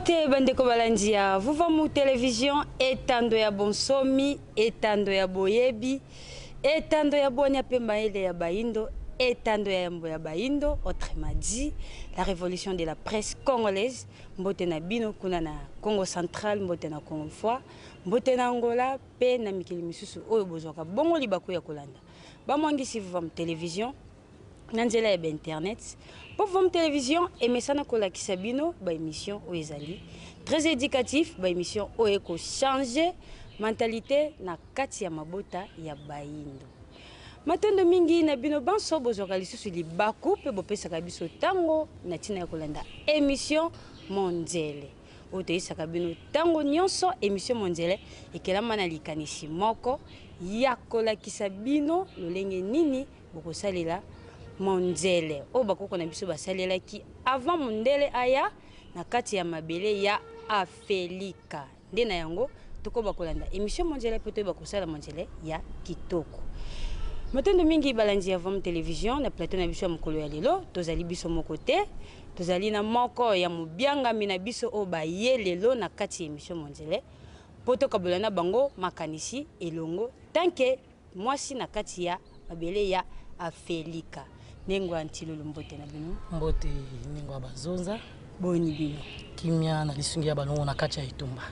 Mbote bandeko balandi ya Vuvamu Television, etando ya bonsomi, etando ya boyebi, etando ya bwania mpe mayele ya bayindo, etando ya yambo ya bayindo, autrement dit la révolution de la presse congolaise. Mbote na bino kuna na Congo central, mbote na Congo foi, mbote na Angola mpe na mikili misusu oyo bozwaka bongo libaku ya kolanda bamwangisi Vuvamu Television na nzela ya bainternet, mpo Vuvamu Television emesana kolakisa bino baémission oyo ezali très éducatif, baémission oyo ekochange mentalité na kati ya mabota ya bayindo. Matondo mingi na bino banso bozwaka lisusu libaku mpe bopesaka biso ntango na ntina ya kolanda émission Monzele oyo toyesaka bino ntango nyonso. Émission Monzele ekelama na likanisi moko ya kolakisa bino lolenge nini bokosalela monzele oyo bakoko na biso basalelaki avant mondele aya na kati ya mabele ya Afelika. Nde na yango tokoba kolanda émission Monzele mpo toyeba kosala monzele ya kitoko. Matondo mingi balandi ya Vom Television. Na plateau na biso ya mokolo ya lelo, tozali biso moko te, tozali na moko ya mobiangami na biso oyo baye lelo na kati ya émission Monzele mpo tokabola na bango makanisi elongo tanke mwasi na kati ya mabele ya Afelika. Ndenge Ntilulu, mbote na bino. Mbote, ndenge ya bazonza. Boni bino? Kimia na lisungi ya balongo na kati ya etumba.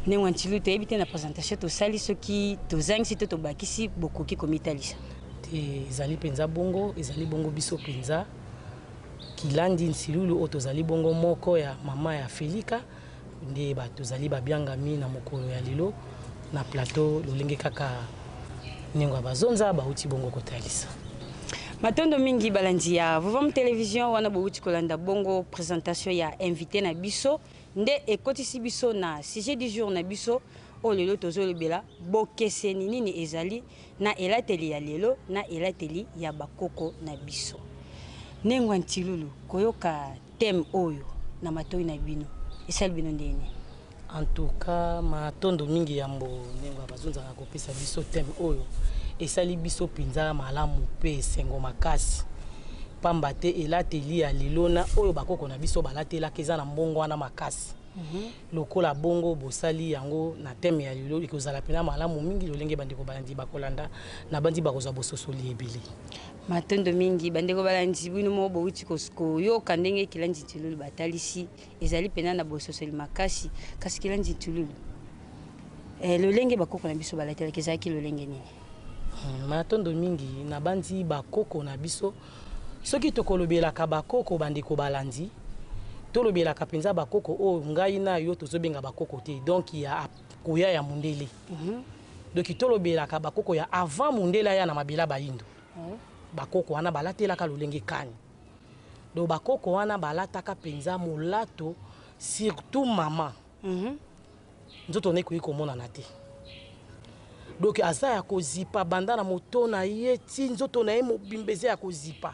Ndenge Ntilu, toyebi te na présentation tosali, soki tozangisi to tobakisi, bokoki komitalisa. Te, ezali mpenza bongo, ezali bongo. Biso mpenza Kilandi Nsilulu oyo tozali bongo moko ya mama ya Felika, nde bato tozali babiangami na mokolo ya lelo na plateau, lolenge kaka ndenge ya bazonza bauti bongo kotalisa. Matondo mingi balandi ya Vuvam Télévision. Wana bowuti kolanda bongo présentation ya invité na biso, nde ekotisi biso na sujet du jour na biso oyo lelo tozolobela: bokeseni nini ezali na elateli ya lelo na elateli ya bakoko na biso? Ndenge Ntilulu, koyoka thème oyo na matoi na bino esali bino ndeni? En tout cas, matondo mingi. Yambo ndenge bazonzaka kopesa biso thème oyo, esali biso mpenza malamu mpe esengo makasi, pamba te elateli ya lelo na oyo bakoko na biso balatelaka eza na mbongo wana makasi. Lokola bongo bosali yango na thème ya lelo, ekozala mpenza malamu mingi lolenge bandeko balandi bakolanda na bandi bakozwa bososoli ebele. Matondo mingi bandeko balandi. Bino moko bowuti koyoka ndenge Kilandi Ntilulu batalisi, ezali mpenza na bososoli makasi. Kasi Kilandi Ntilulu, lolenge bakoko na biso balatelaki ezalaki lolenge nini? Matondo mingi. Na bandi bakoko na biso, soki tokolobelaka bakoko, bandeko balandi, tolobelaka mpenza bakoko oyo ngai na yo tozobenga bakoko te, donc ya koya ya mondele. Donc tolobelaka bakoko ya avant mondele aya na mabele ya bayindo. Bakoko wana balatelaka lolenge kani? Donc bakoko wana balataka mpenza molato, surtout mama, nzoto na ekoki komonana te. Donc aza ya kozipa banda na moto na ye ti nzoto na ye mobimba eza ya kozipa.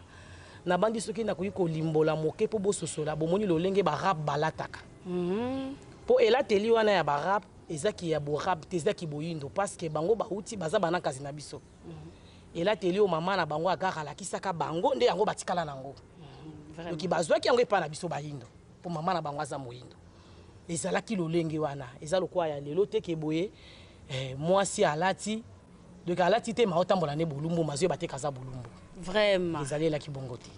Nabandi soki nakoki kolimbola moke mpo bososola, bomoni lolenge baarabe balataka, mpo elateli wana ya baarabe ezaki ya boarabe te, ezaki boyindo, parce que bango bauti, baza banakazi na biso. Elateli oyo mama na bango Agar alakisaka bango, nde yango batikala nango. Donc bazwaki yango epai na biso bayindo, mpo mama na bango aza moyindo. Ezalaki lolenge wana, eza lokola ya lelo te ke boye mwasi alati, donc alati te, ma otambola nde bolumbu, mazoyeba te kaza bolumbu. Ezali elaki bongo te.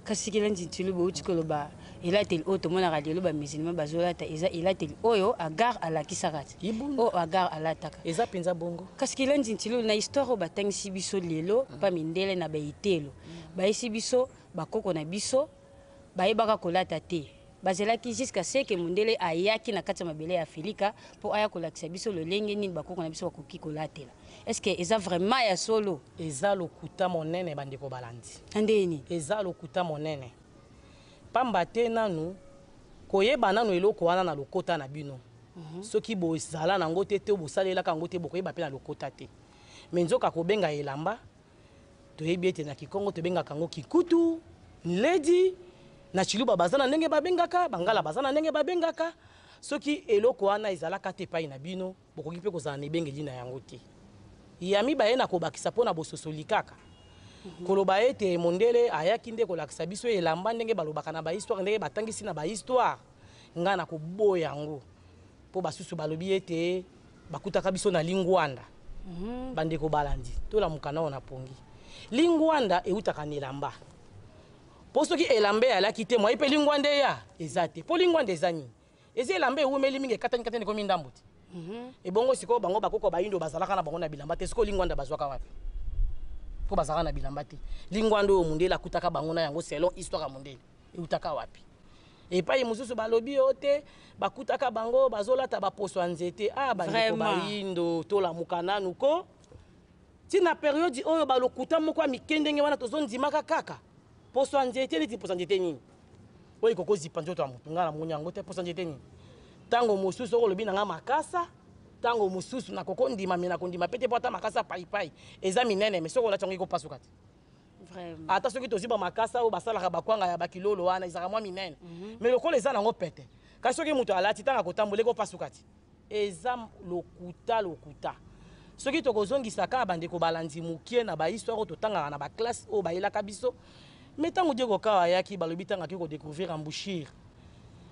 Kasi Kilandi Ntilu, bouti koloba elateli oyo tomonaka lelo bamusulman bazolata eza elateli oyo Agar alakisaka te, oyo Agar alataka. Eza mpenza bongo. Kasi Kilandi Ntilu, na histoire oyo batangisi biso lelo mpa mindele na baetelo, bayesi biso bakoko na biso bayebaka kolata te, bazelaki jusqu'à ce que mondele ayaki na kati ya mabele ya Afrika mpo aya kolakisa biso lolenge nini bakoko na biso bakoki kolatela. Est ce que eza vraiment ya solo? Eza lokuta monene, bandeko balandi. Na ndeni? Eza lokuta monene, pamba te nanu koyeba nanu eloko wana na lokota na bino, soki bozala nango te te, bosalelaka yango te, bokoyeba mpe na lokota te. Me nzoka kobenga elamba, toyebi ete na kikongo tobengaka yango kikutu, nledi, na chiluba baza na ndenge babengaka, bangala baza na ndenge babengaka. Soki eloko wana ezalaka te epai na bino, bokoki mpe kozala na ebengeli na yango te. Ya mibale, na kobakisa mpo na bososoli kaka, koloba ete mondele ayaki nde kolakisa biso elamba, ndenge balobaka na bahistoire, ndenge batangisi na bahistoire. Ngai nakoboya yango, mpo basusu balobi ete bakutaka biso na lingwanda. Bandeko balandi, tolamuka nao na pongi. Lingwanda eutaka na elamba, mpo soki elamba eyalaki te, mwaye mpe lingwanda eya eza te. Mpo lingwanda eza nini? Eza elamba ewumeli mingi, ekatani katani, ekomi ndambo te. Ebongo sikoyo bango bakoko bayindo bazalaka na bango na bilamba te. Sikoyo lingwanda bazwaka wapi? Mpo bazalaka na bilamba te. Lingwanda oyo mondele akutaka bango na yango, selon histoire ya mondele, eutaka wapi? Epai mosusu balobi oyo te, bakutaka bango bazolata baposo ya nzete. Ah, bandeko bayindo, tolamuka nanu ko. Ntina période oyo balokuta moko ya mike ndenge wana tozondimaka kaka. Poso ya nzete neti poso ya nzete nini oyo ekoki kozipa nzoto ya motu? Ngai namoni yango te. Poso ya nzete nini? Ntango mosusu okolobi na ngai makasa, ntango mosusu nakoki ondima, me nakondima pe te, mpo ata makasa paipai eza minene, me soki olati yango ekopasuka te. Ata soki tozwi bamakasa oyo basalaka bakwanga ya bakilolo wana, ezalaka mwa minene, me lokola eza nango pete, kasi soki moto alati, ntango akotambola ekopasuka te. Eza lokuta, lokuta. Soki tokozongisa kaka bandeko balandi mokie na bahistoire oyo totangaka na baclasse oyo bayelaka biso, me ntango Diego Cao ayaki, balobi ntango aki kodécouvrir embouchure,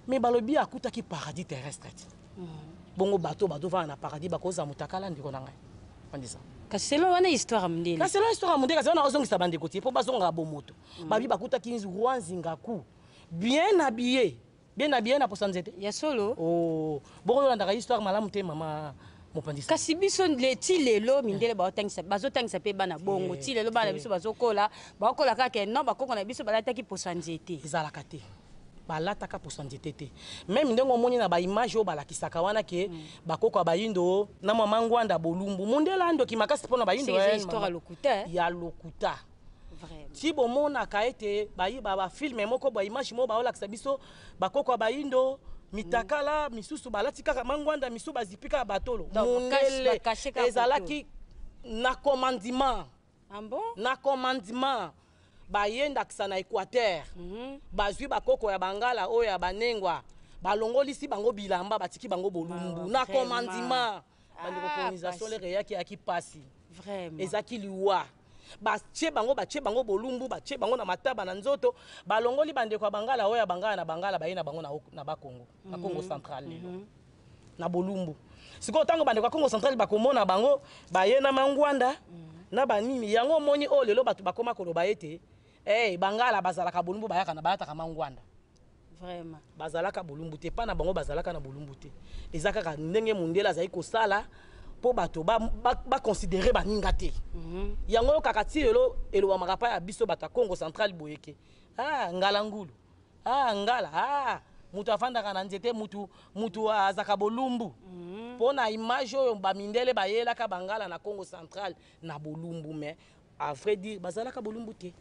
me balobi akutaki paradis terrestre te. Bongo bato bazovanda na paradis bakozala motakala? Ndeko na ngai, vandisa. Kasi selon wana histoire ya mondele. Kasi selon histoire ya mondele, kasi wana ozongisa bandeko tie mpo bazongaka bomoto. Babi bakutaki roi Nzingaku bien habillé, bien habillé na posa nzete. Ya solo? Oh, bongo olandaka histoire malamu te, mama mopandisa. Kasi biso ti lelo mindele baotangisa, bazotangisa mpe bana bongo. Ti lelo bana biso bazokola, baokola kaka non, bakoko na biso balataki poso ya nzete. Ezalaka te, balataka poso ya nzete te. Même ndenge omoni na baimage oyo balakisaka wana ke bakoko ya bayindo na mama ngwanda bolumbu, mondele andoki makasi mpona bayindo. Eza histoire ya lokuta. Ya lokuta. Ti bomonaka ete bafilm moko, baimage moko baolakisa biso bakoko ya bayindo mitakala, misusu balati kaka mangwanda, misusu bazipi kaka batolo. Mondele ezalaki na commandement. Ah bon? Na commandement bayendakisa na Équateur, bazwi bakoko ya bangala oyo ya banengwa, balongolisi bango bilamba, batiki bango bolumbu na commandement. Bandeko, colonisation lere eyaki, eyaki pasi, ezalaki liwa. Batie bango bolumbu, batie bango na mataba na nzoto, balongoli bandeko ya bangala oyo ya bangala na bangala, baye na bango na Bakongo, na Congo Central lelo, na bolumbu. Sikoyo ntango bandeko ya Congo Central bakomona bango baye na mangwanda na banini yango, omoni oyo lelo bato bakoma koloba ete hey, bangala bazalaka bolumbu, bayaka na bayataka mangwanda. Bazalaka bolumbu te. Mpa na bango bazalaka na bolumbu te. Eza kaka ndenge mondele azali kosala mpo bato baconsidérer baninga te. Yango oyo kaka ti lelo elobamaka pa ya biso bato ya Congo Central boyeke: ah, ngala ngulu, ah, ngala, ah, moto afandaka na nzete, mutu azaka bolumbu. Mpo na image oyo bamindele bayelaka bangala na Congo Central na bolumbu, mais à vrai dire bazalaka bolumbu te.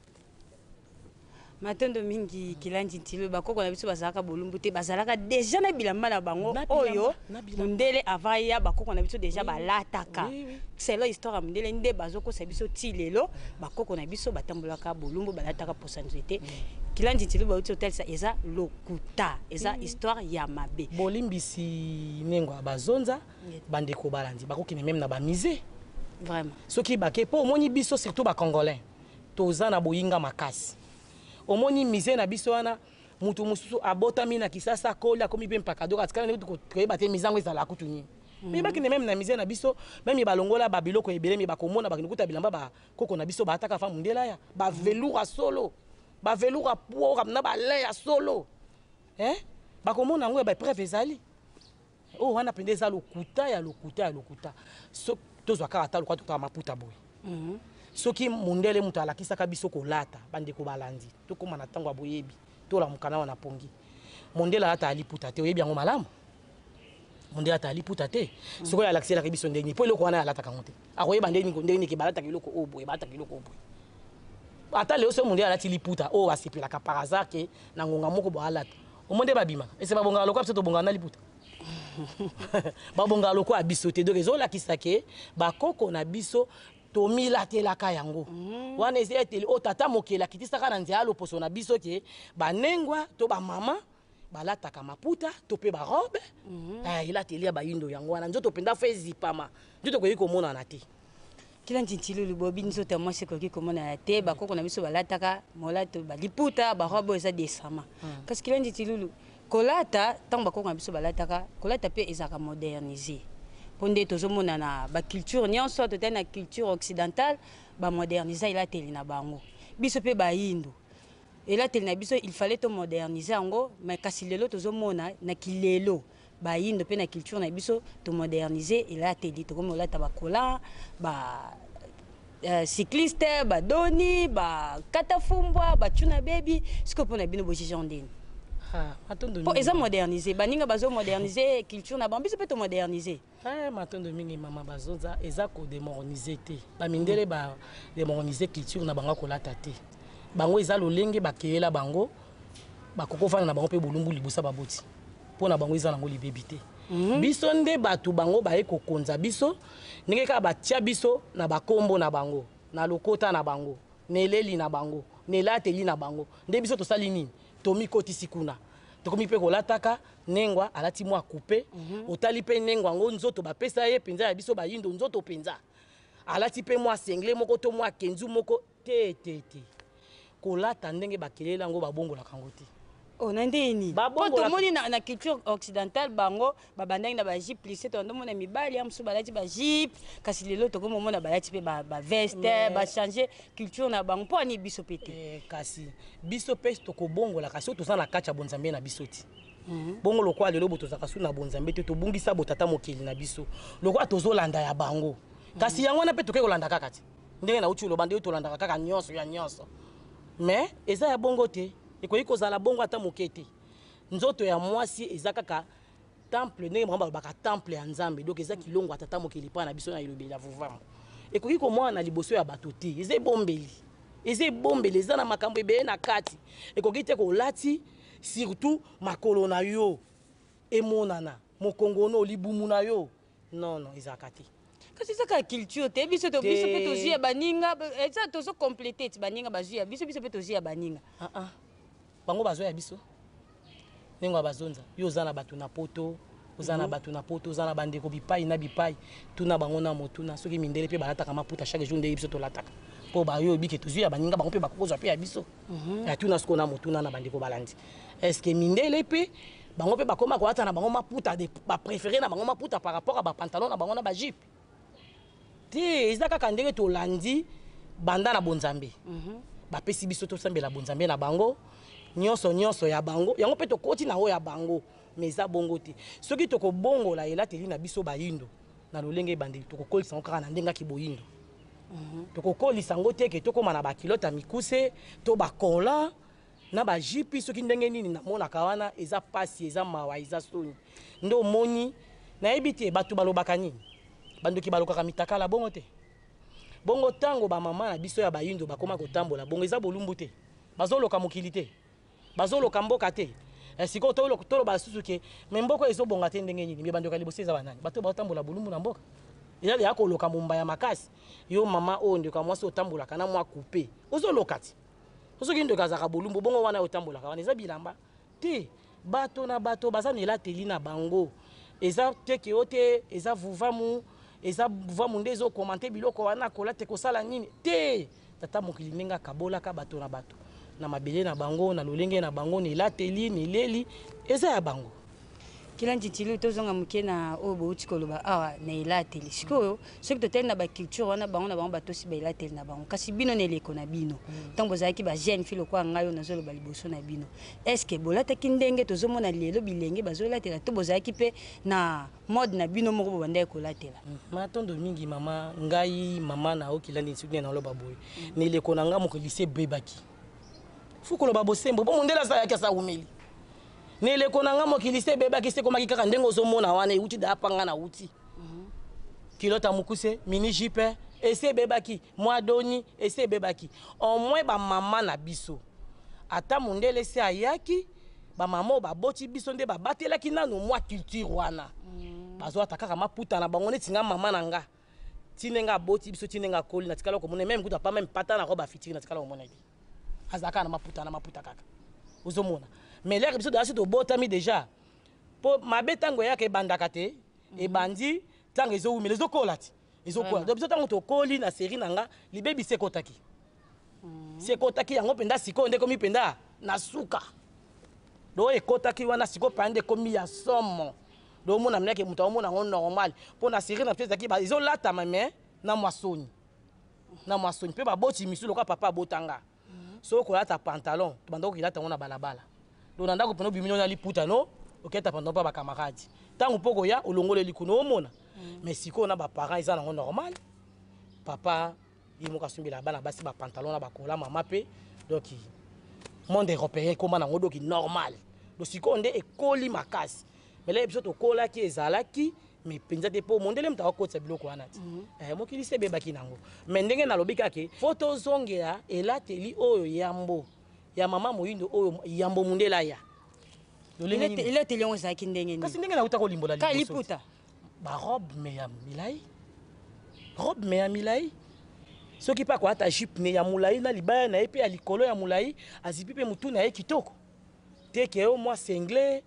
Matondo mingi, Kilandi Ntilo. Bakoko na biso bazalaka bolumbu te, bazalaka déjà na bilamba na bango oyo mondele avant ya bakoko na biso déjà balataka. Selon histoire ya mondele nde bazokosa biso ti lelo, bakoko na biso batambolaka bolumbu, balataka posa nzete. Kilandi Ntilo bauti otalisa, eza lokuta, eza histoire ya mabe. Bolimbisi, nengo ya bazonza, bandeko balandi bakokende même na bamusée. Soki bake, mpo omoni biso surtout bacongolais toza na boyinga makasi. Omoni musée na biso wana, mutu mosusu abotami na Kisasa, akoli, akomi mpe mpaka doko, atikali ndenge toyeba te musée yango ezalaka kutu nini. Me bakende même na musée na biso, même balongola babiloko ebele, me bakomona, bakende kuta bilamba bakoko na biso baataka fa mundele aya, bavelours ya solo, bavelours ya poora na balin ya solo. Bakomona yango ya bapreuve ezali oyo wana mpenza. Eza lokuta ya lokuta ya lokuta. So tozwa kaka ata lokwa totaka maputa boye, soki mondele moto alakisaka biso kolata. Bandeko balandi, tokóma na ntango ya boyebi, tolamuka na wana pongi. Mondele alata aliputa te, oyebi yango malamu. Mondele ata aliputa te. Sikoyo alakiselaka biso ndenge mpo eloko wana alataka yango te, akoyeba ndenge ndenge nini balataka eloko oyo boye, balataka eloko oyo boye. Ata lelo soki mondele alati liputa oyo asepelaka par hasard ke na ngonga moko bo alata, omo nde babimaka ese babongaka lokola biso tobongaka na liputa, babongaka lokola biso te. Donc ezolakisa ke bakoko na biso tomilatelaka yango. Wana eza eteli oyo tata mokeli akitisaka na nzela ya loposo na biso ke banengwa to bamama balataka maputa to mpe barobe. Elateli ya bayindo yango wana. Nzoto mpenza fo ezipama, nzoto ekoki komonana te. Kila ntintilulu bobi, nzoto ya mwasi ekoki komonana te. Bakoko na biso balataka molato, baliputa, barobe oyo eza décemment. Kasi kila ntintilulu, Kolata, ntango bakoko na biso balataka, kolata mpe ezalaka modernise, mpo nde tozomona na baculture nyonso. Totali na culture occidentale, bamodernisa elateli na bango. Biso mpe bayindo, elateli na biso, il fallait tomoderniser yango. Mais kasi lelo tozomona na kilelo, bayindo mpe na culture na biso tomoderniser elateli, tokomi kolata bakola ba cycliste, badoni, bakata fumbwa, bacuna bebi. Sikoyo mpo na bino, bojuger ndeni? Ah, matondo. Mpo eza modernise, baninga bazomoderniser culture na bango, biso mpe tomoderniser. Eh, matondo mingi, mama. Bazoza eza kodémoderniser te. Bamindele badémoderniser culture na bango kolata te. Bango eza lolenge bakeyela bango, bakoki kofanda na bango mpe bolumbu liboso baboti. Mpo na bango eza nango libebi te. Biso nde bato bango baye kokonza biso ndenge kaka batia biso na bakombo na bango, na lokota na bango, na eleli na bango, na elateli na bango. Nde biso tosali nini? Tomikotisi kuna, tokomi mpe kolataka. Nengwa alati mwa coupe, otali mpe nengwa yango, nzoto bapesa ye mpenza ya biso bayindo, nzoto mpenza alati mpe mwa sengle moko to mwa kenzu moko te. Te te, kolata ndenge bakelela yango, babongolaka yango te. Oh, na ndeni po tomoni na culture occidentale, bango babandaki na bajupe plissé. Toandomona mibali ya mosusu balati bajupe, kasi lelo tokomi omona balati mpe baveste, bachanger culture na bango. Mpo ani biso mpe te? Eh, kasi biso mpe tokobongola, kasi oyo toza na kati ya bonzambe na biso ti. Bongo lokola lelo bo tozalaka su na bonzambe te, tobungisa botata mokili na biso, lokola tozolanda ya bango. Kasi yango wana mpe tokoki kolanda kaka ti ndenge nauti oloba, ndenge tolandaka kaka nyonso ya nyonso. Mais eza ya bongo te, ekoki kozala bongo ata moke te. Nzoto ya mwasi eza kaka temple, ndenge bango balobaka, temple ya Nzambe. Donc eza kilongo ya tata mokili mpa na biso. Na elobeli ya vuvamu, ekoki komwana na liboso ya bato te. Eza ebombeli, eza ebombeli, eza na makambo ebele na kati. Ekoki te kolati, surtout makolo na yo emonana, mokongo no, libumu na yo. Non, non, ezalaka te. Kasi eza kaka culture te. Biso to biso mpe tozwi ya baninga, eza tozocompléter ti baninga bazwi ya biso, biso mpe tozwi ya baninga. Ah, ah. Bango bazwa ya biso ndenge ya bazonza. Yo oza na bato na poto, oza na bato na poto, oza na bandeko bipai na bipai, tuna bango na motuna soki mindele mpe balataka maputa chaque jour ndenge biso tolataka. Mpo bayo oyebike tozwi ya baninga, bango mpe bakokozwa mpe ya biso. Ya tuna sikoyo na motuna na bandeko balandi: est ce que mindele mpe bango mpe bakóma kolata na bango maputa, bapréféré na bango maputa par rapport à bapantalon na bango na bajupe te? Eza kaka ndenge tolandi banda na bonzambe. Bapesi biso tosambela bonzambe na bango, nyonso nyonso ya bango, yango mpe tokoti na oyo ya bango. Mais eza bongo te. Soki tokobongola elateli na biso bayindo na lolenge ebandeli, tokokolisa yango kaka na ndenge aki boyindo. Tokokolisa yango te ke tokóma na baculotte ya mikuse to bakola na bajupe. Soki ndenge nini namonaka wana, eza pasi, eza mawa, eza soni. Nde omoni, nayebi te bato balobaka nini, bandoki balokaka mitakala bongo te. Bongo ntango bamama na biso ya bayindo bakóma kotambola bongo, eza bolumbu te? Bazoloka mokili te, bazoloka mboka te. Sikoyo toloba lisusu ke me mboka ezobonga te ndenge nini? Me bandoki ya liboso eza banani? Bato baotambola bolumbu na mboka, eza ya koloka momba ya makasi. Yo mama oyo, ndeko ya mwasi, otambolaka na mwa coupe, ozoloka ti. Soki ndeko azalaka bolumbu bongo wana, otambolaka wana, eza bilamba te. Bato na bato baza na elateli na bango. Eza te ke o te, eza vuvamu, eza vuvamu nde ezocommenter biloko wana kola te, kosala nini te. Tata mokili ndenge akabolaka bato na bato na mabele na bango, na lolenge na bango, na elateli, na eleli, eza ya bango. Kila ntitili, tozonga moke na oyo bouti koloba awa na elateli. Sikoyo soki totali na baculture wana, bango na bango batosi baelateli na bango. Kasi bino, na eleko na bino, ntango bozalaki bajeune fille lokola ngai oyo nazoloba liboso na bino, est ce que bolataki ndenge tozomona lelo bilenge bazolatela, to bozalaki mpe na mode na bino moko bobandaki kolatela? Matondo mingi, mama. Ngai mama na okilandi soki nde naloba boye, na eleko na ngai, mokili se ebebaki. Fu koloba bosembo bo mondele asalaki, asa umeli. Na eleko na ngai, mokili se ebebaki, se ekomaki kaka ndenge ozomona wana. Euti da panga na uti culotte ya mokuse, mini jupe, esi ebebaki, mwa doni esi ebebaki. Au moins bamama na biso, ata mondele esi ayaki, bamama oyo baboti biso nde babatelaki nano mwa culture wana. Bazwata kaka maputa na bango. Neti nga, mama na nga, ti ndenge aboti biso, ti ndenge akoli, natikala komona même kutu apa même pata na robe afitiri, natikala komona te. Azalaka kaka na maputa, na maputa kaka ozomona. Mais l'heure biso dasi tobotami déjà, mpo mabe ntango eyaka ebandaka te, ebandi ntango ezowumela, ezokola ti ezokola. Donc biso ntango tokoli na série na nga, libebisi ekotaki, si ekotaki yango mpenza. Sikoyo nde ekomi mpenza na suka. Do ekotaki wana sikoyo mpenza nde ekomi ya somo. Do omona minake moto aomona yango normal mpo na série na biso ezalaki ezolatama mais na mwa soni, na mwa soni. Mpe baboti misu lokola papa abotanga, soki okolata pantalon, tobanda kokilata yango na balabala. Donc na ndako mpena obimi na liputa, no oketa pantalon mpa bacamarade, ntango mpo koya olongoleli kuna omona. Mais sikoyo na baparent eza nango normal, papa ye moko asombela bana basi bapantalon na bakola, mama mpe. Donc monde européen ekóma nango, donc normal. Donc sikoyo nde ekoli makasi. Mais leye biso tokolaki, ezalaki mais mpenza te, mpo mondele moto akokotisa biloko wana ti. Mokili se ebebaki nango. Mais ndenge nalobi kaka, faut tozongela elateli oyo yambo ya mama moyindo, oyo yambo mondele aya. Lolenge nini? Elateli yango ezalaki ndenge nini? Kasi ndenge nauta kolimbola ka liboso. Liputa. Barobe mais ya milai, robe mais ya milai. Soki mpe akolata jupe ne ya molai na libaya na ye mpe ya likolo ya molai, azipi mpe motu na ye kitoko te ke yo mwa singlet.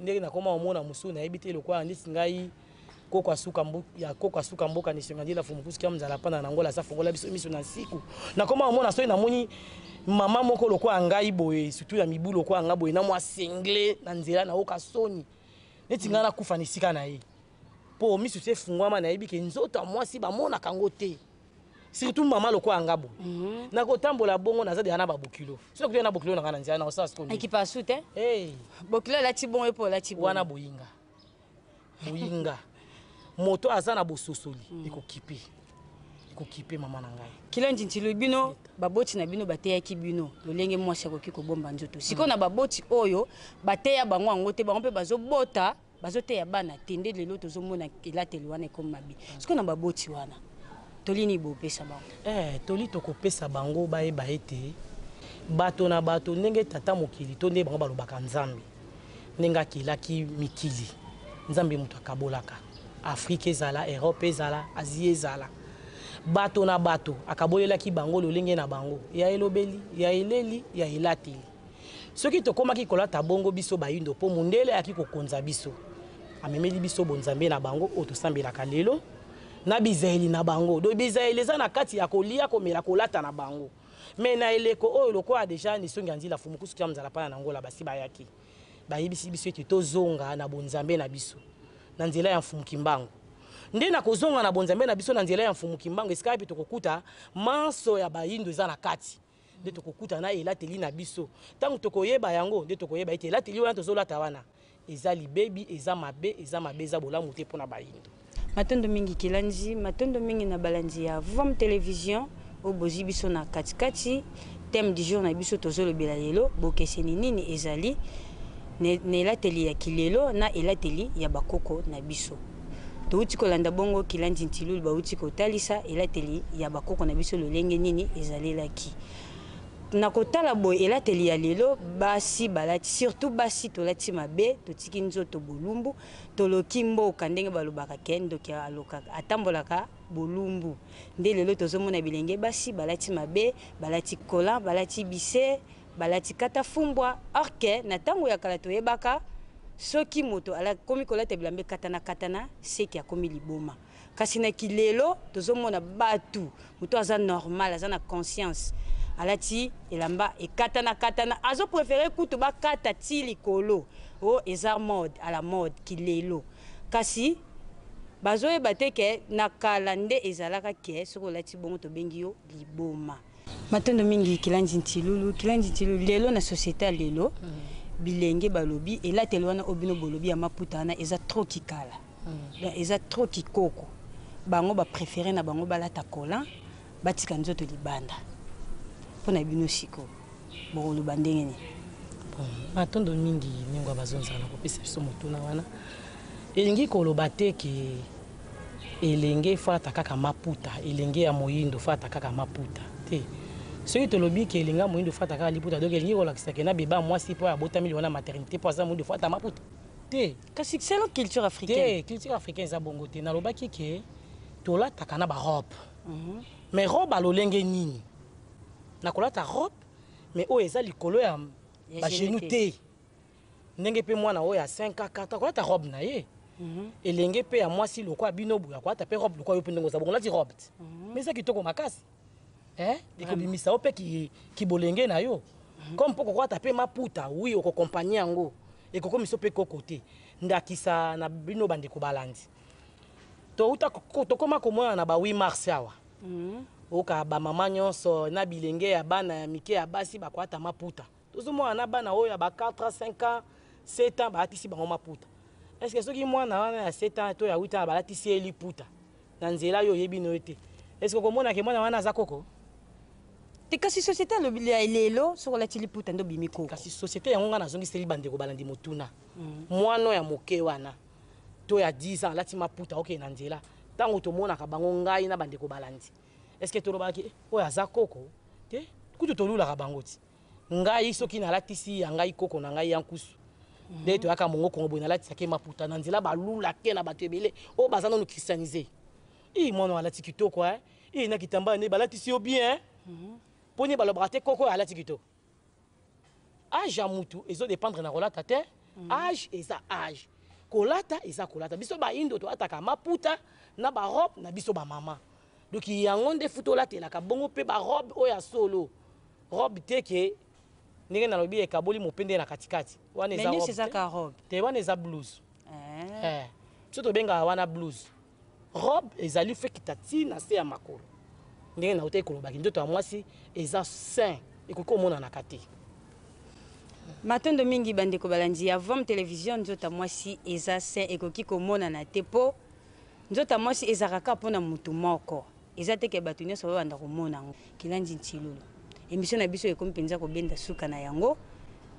Ndenge nakoma omona mosusu, nayebi te, lokola ndeti ngai koko asuka ya koko asuka mboka nisonga ndila fumukusu kia nzala pana na ngola aza fongola biso miso na nsiku. Nakoma omona, soki namoni mama moko lokola ngai boye, surtout ya mibu lokola ngai boye, na mwa singlet na nzela, nayoka soni neti ngai nakufa na esika na ye, mpo miso si efungwama. Nayebi ke nzoto ya mwasi bamonaka yango te, surtout mama lokola nga boye. Nakotambola bongo, naza deya na babokilo. Soki nakuti na bokilo na ngai na nzela, nakosala siko nini? Ekipa asu te. Hey. Bokilo alati bongo, ye mpo olati bongo. Wana boyinga, boyinga. Moto aza na bososoli, ekokipe, ekokipe mama na ngai. Kilanji Ntilu, bino baboti na bino bateyaki bino lolenge mwasi akoki kobomba nzoto. Sikoyo na baboti oyo bateya bango yango te, bango mpe bazobota, bazoteya bana te, nde lelo tozomona elateli wana ekomi mabe. Sikoyo na baboti wana, tolini bopesa bango? Toli tokopesa bango, bayeba ete bato na bato, ndenge tata mokili to nde bango balobaka Nzambe, ndenge akelaki mikili, Nzambe moto akabolaka Afrique ezala, Europe ezala, Asie ezala, bato na bato akabolelaki bango lolenge na bango ya elobeli, ya eleli, ya elateli. Soki tokomaki kolata bongo biso bayindo, mpo mondele ayaki kokonza biso, amemeli biso bonzambe na bango oyo tosambelaka lelo na bizaleli na bango. Donc bizaleli eza na kati ya kolia, komela, kolata na bango. Mais na eleko oyo, lokola déjà nisongi ya nzila fumukusu kia nzala pana na ngola, basi bayaki, bayebisi biso ete tozonga na bonzambe na biso na nzela ya Mfumu Kimbangu. Nde na kozonga na bonzambe na biso na nzela ya Mfumu Kimbangu, esika mpe tokokuta manso ya bayindo eza na kati, nde tokokuta na elateli na biso. Ntango tokoyeba yango, nde tokoyeba ete elateli wana tozolata wana eza libebi, eza mabe, eza mabe, eza bolamu te mpona bayindo. Matondo mingi Kilanzi, matondo mingi na balandi ya Vom Télévision oyo bozwi biso na katikati. Thème du jour na biso, tozolobela lelo bokeseni nini ezali na elateli ya kilelo na elateli ya bakoko na biso. Touti kolanda bongo Kilandi Ntilulu, bauti kotalisa elateli ya bakoko na biso lolenge nini ezalelaki. Na kotala boye elateli ya lelo, basi balati, surtout basi tolati mabe, totiki nzoto bolumbu, toloki mboka. Ndenge balobaka ke ndoki alokaka atambolaka bolumbu, nde lelo tozomona bilenge basi balati mabe, balati collant, balati bise, balati kata fumbwa. Or que na ntango ya kala toyebaka soki moto akomi kolata bilamba ekatana katana, seki akomi liboma. Kasi na kilelo tozomona bato, moto aza normal, aza na conscience, alati elamba ekatana katana, azopréférer kutu bakata ti likolo o eza mode, à la mode kilelo. Kasi bazoyeba te ke na kala nde ezalaka ke soki olati bongo, tobengi yo liboma. Matondo mingi Kilandi Ntilulu. Kilandi Ntilulu, lelo na société ya lelo, bilenge balobi elateli wana oyo bino bolobi ya maputa wana eza trop kikala. Donc eza trop kikoko. Bango bapréféré na bango balata collant, batika nzoto libanda. Mpo na bino sikoyo, bokoloba ndenge nini? Bon, matondo mingi ndenge bazonzala na kopesa biso motuna wana. Elingi koloba te ke elenge faut alata kaka maputa, elenge ya moyindo faut alata kaka maputa te. Soki tolobi ke elenge ya moyindo faut alata kaka liputa, donc elingi kolakisa ke na beba mwasi mpo abotami liwa na maternité, mpo aza moyindo, faut alata maputa te. Kasi selon culture africaine. Te, culture africaine eza bongo te. Nalobaki ke tolataka na barobe, mais robe alolenge nini? Nakolata robe, mais oyo eza likolo ya Ya bagenou genou te. te. Ndenge mpe mwana oyo ya 5 ans, 4 akolata robe na ye, elenge mpe ya mwasi lokola bino boye akolata mpe robe lokola yo mpe ndenge oza bongo, olati robe te, mais eza kitoko makasi. Eh, ekobimisa yo mpe kibolenge na yo. Comme mpo kokolata mpe maputa, oui, okokompagne yango, ekokomisa mpe koko te. Ndakisa na bino bandeko balandi, touta tokóma komona na ba 8 mars awa, oyoka bamama nyonso na bilenge ya bana ya mike ya basi bakolata maputa. Tozomona na bana oyo ya ba 4 ans, 5 ans, 7 ans, balatisi bango maputa. Est ce que soki mwana wana ya 7 ans to ya 8 ans balatisi ye liputa na nzela, yo oyebi no ye te, est ce que okomonake mwana wana aza koko? Te, kasi société alobi ya lelo, soki olati liputa nde obimi koko. Kasi société yango, ngai nazongiseli bandeko balandi motuna: mwana ya moke wana to ya 10 ans alati maputa, okende na nzela, ntango tomonaka bango, ngai na bandeko balandi, est ce que tolobaki: "Eh, oyo aza koko te"? Kutu tolulaka bango ti. Ngai soki nalatisi ya ngai koko na ngai ya nkusu, nde toyaka mongo kongo boye, nalatisaki maputa na nzela, balulake na bato ebele oyo baza nano christianisé: "I mwana alati kitoko, e i na kitamba nde balatisi yo bien." Mpo nini balobaka te koko oyo alati kitoko? Âge ya mutu ezodépendre na kolata te. Âge eza âge, kolata eza kolata. Biso bayindo tolataka maputa na barobe na biso bamama, donc yango nde futa olatelaka bongo mpe barobe oyo ya solo, robe te ke ndenge nalobi ekaboli mopende na katikati wana. Mais eza nyonso robe eza te. Ka robe. Te, wana eza blouse. Eh. Eh, biso tobengaka wana blouse. Robe ezali fekita ti na se ya makolo. Ndenge nauti kolobaki, nzoto ya mwasi eza sain, ekoki komonanaka te. Matondo mingi, bandeko balandi ya Vom Télévision. Nzoto ya mwasi eza sain, ekoki komonana te, mpo nzoto ya mwasi ezalaka kaka mpona motu moko, eza te ke bato nyonso babanda komona yango. Kilandi Ntilulu, émission na biso ekomi mpenza kobenda suka na yango.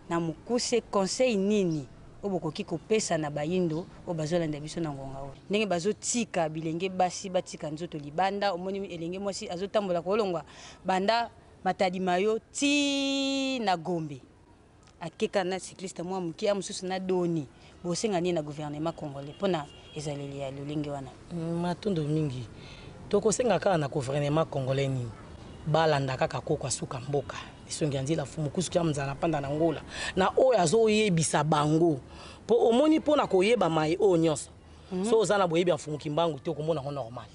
Na mokuse, conseil nini oyo bokoki kopesa na bayindo oyo bazolanda biso na ngonga oyo, ndenge bazotika bilenge basi batika nzoto libanda? Omoni elenge mwasi azotambola kolongwa banda Matadi Mayo ti na Gombe, akeka na cycliste mwa moke ya mosusu na doni. Bosenga nini na gouvernement congolais mpona ezaleli ya lolenge wana? Matondo mingi. Tokosenga kaka na gouvernement congolais nini? Balanda kaka koko asuka mboka, esongi ya nzela, fumu kusuki ya nzala panda na ngola na oyo azoyebisa bango. Mpo omoni, mpo na koyeba mai oyo nyonso, so oza na boyebi ya Mfumu Kimbangu te, okomona yango normal.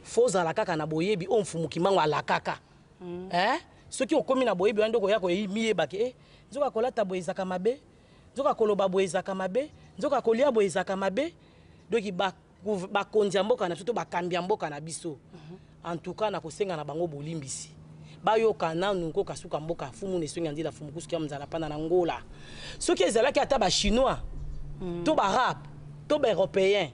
Fo ozala kaka na boyebi oyo Mfumu Kimbangu alakaka. Eh? Soki okomi na boyebi wana, nde okoya koyebaki: eh, nzoka kolata boye ezaka mabe, nzoka koloba boye ezaka mabe, nzoka kolia boye ezaka mabe. Donc bakonzi ya mboka na biso to bakambi ya mboka na biso, en tout cas nakosenga na bango bolimbisi, bayoka nanu koka suka mboka, fumu na esongi ya nzela, fumu kusuki ya nzala mpana na ngola. Soki ezalaki ata bachinois to baarabe to baeuropéen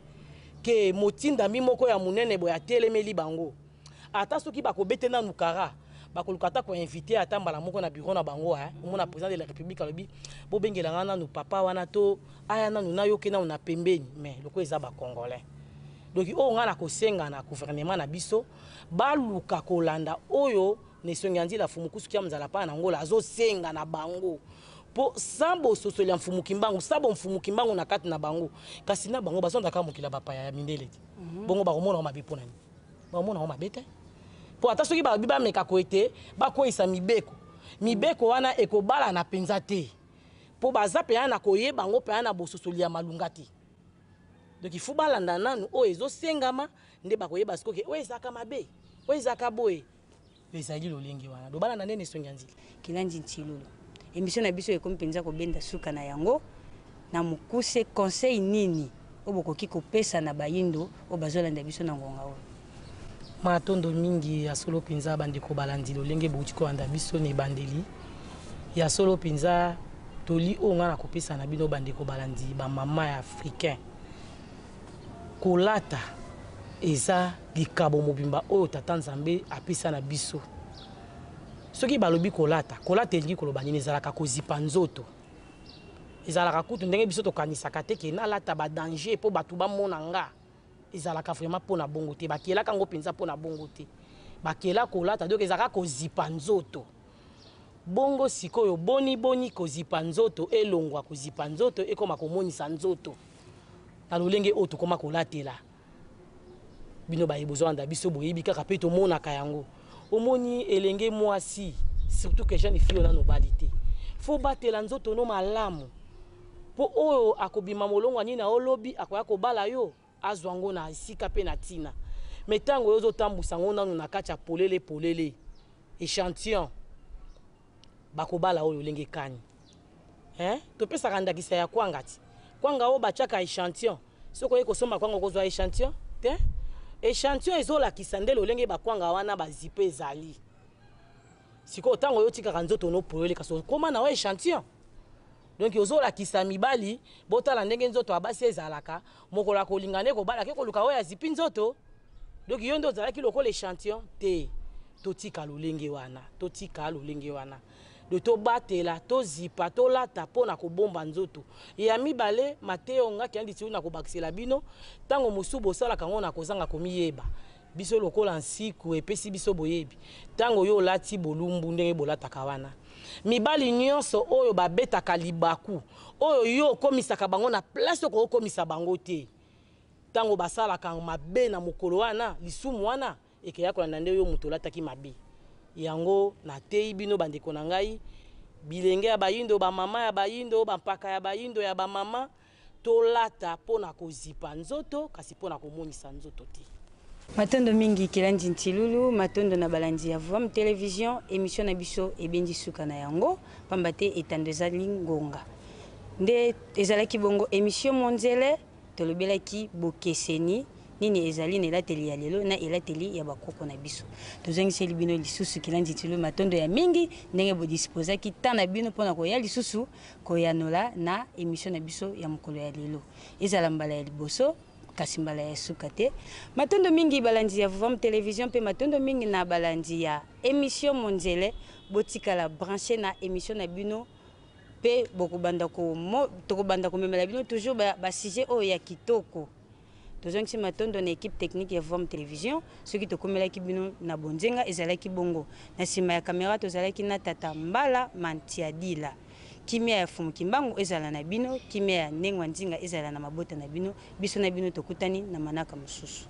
ke motindami moko ya monene boye atelemeli bango, ata soki bakobete nanu kara, bakoluka ata koinvite ata mbala moko na bureau na bango, omona président de la République alobi: "Bobengela nga nanu papa wana to aya nanu, nayoke nanu na pembeni." Mais loko eza bacongolais, donc oyo ngai nakosenga na gouvernement na biso, baluka kolanda oyo na esongi ya nzela, fumu kusuki ya nzala mpana na ngola azosenga na bango, mpo sans bososoli ya Mfumu Kimbangu, sa bomfumu Kimbangu na kati na bango, kasi na bango bazondaka mokili ya bapaya ya mindele te. Bongo bakomona ngo mabe mpo na nini? Bakomona ngo mabe te, mpo ata soki balobi bameka ko ete bakweyisa mibeko, mibeko wana ekobalana mpenza te, mpo baza mpenza na koyeba yango mpenza na bososoli ya malunga te. Donc il faut balanda nanu oyo ezosengama, nde bakoyeba sikoyo ke oyo ezalaka mabe, oyo ezalaka boye. Ezali lolenge wana, do balanda nde na esongi ya nzela. Kilandi Ntilulu, émission na biso ekomi mpenza kobenda suka na yango. Na mokuse, conseil nini oyo bokoki kopesa na bayindo oyo bazolanda biso na ngonga oyo? Matondo mingi. Ya solo mpenza, bandeko balandi, lolenge bouti kolanda biso na ebandeli, ya solo mpenza, toli oyo ngai nakopesa na bino bandeko balandi, bamama ya africain, kolata eza likabo mobimba oyo Tata Nzambe apesa na biso. Soki balobi kolata, kolata elingi koloba nini? Ezalaka kozipa nzoto. Ezalaka kutu ndenge biso tokanisaka te ke nalata badanger mpo bato bamona nga. Ezalaka vraiment mpo na bongo te. Bakelaka yango mpenza mpo na bongo te. Bakela kolata, donc ezalaka kozipa nzoto. Bongo sikoyo, boni boni kozipa nzoto elongwa kozipa nzoto, ekóma komonisa nzoto na lolenge oyo tokóma kolatela? Bino baye bozolanda biso, boyebi kaka mpe tomonaka yango. Omoni elenge mwasi, surtout que jeune fille, nano obali te, fo batela nzoto no malamu, mpo oyo akobima molongo nini na olobi akoya kobala yo, azwa yango na esika mpe na ntina. Me ntango oyo ozotambusa yango nanu na kati ya polele polele, échantillon. Bakobala oyo lolenge kani? Hein? Topesaka ndakisa ya kwanga ti. Kwanga oyo batiaka echantillon. Soki oye kosomba kwanga okozwa echantillon te? Echantillon ezolakisa nde lolenge bakwanga wana bazipe ezali. Sikoyo ntango oyo otikaka nzoto no polele kasi okoma na yo echantillon. Donc ozolakisa mibali botala ndenge nzoto ya basi ezalaka, mokolo akolinga nde kobala ke koluka oyo azipi nzoto. Donc yo nde ozalaki lokola echantillon te. Totika lolenge wana, totika lolenge wana. De tobatela, tozipa, tolata mpo na kobomba nzoto. Ya mibale, mateyo nga kiandi ti na kobakisela bino, ntango mosusu bosalaka yango na kozanga komiyeba. Biso lokola nsiku epesi biso boyebi. Ntango yo olati bolumbu ndenge bolataka wana, mibali nyonso oyo babetaka libaku oyo yo okomisaka bango na place okokomisa bango te, ntango basalaka mabe na mokolo wana, lisumu wana ekeya kolanda nde yo moto olataki mabe. Yango nateyi bino bandeko na ngai, bilenge ya bayindo, bamama ya bayindo, bampaka ya bayindo ya bamama, tolata mpo na kozipa nzoto kasi mpo na komonisa nzoto te. Matondo mingi Kelandi Ntilulu, matondo na balandi ya Vom Television, émission na biso ebendi suka na yango, pamba te etando ezali ngonga. Nde ezalaki bongo émission Monzele, tolobelaki bokeseni nini ezali na elateli ya lelo na elateli ya bakoko na biso. Tozongiseli bino lisusu Kelandi Ntilulu matondo ya mingi ndenge bodisposaki temps na bino mpona koya lisusu koyanola na émission na biso ya mokolo ya lelo. Ezala mbala ya liboso kasi mbala ya suka te. Matondo mingi balandi ya Vom Television mpe matondo mingi na balandi ya émission Monzele. Botikala branché na émission na bino mpe bokobanda tokobanda komemela bino toujours ba sujet oyo ya kitoko. Tozongisi matondo na équipe technique ya Vom Television. Soki tokomelaki bino na bonzenga ezalaki bongo. Na nsima ya kamera tozalaki na tata Mbala Mantiadila. Kimia ya Fumu Kimbangu ezala na bino, kimia ya Ndengwa Nzinga ezala na mabota na bino. Biso na bino tokutani na manaka mosusu.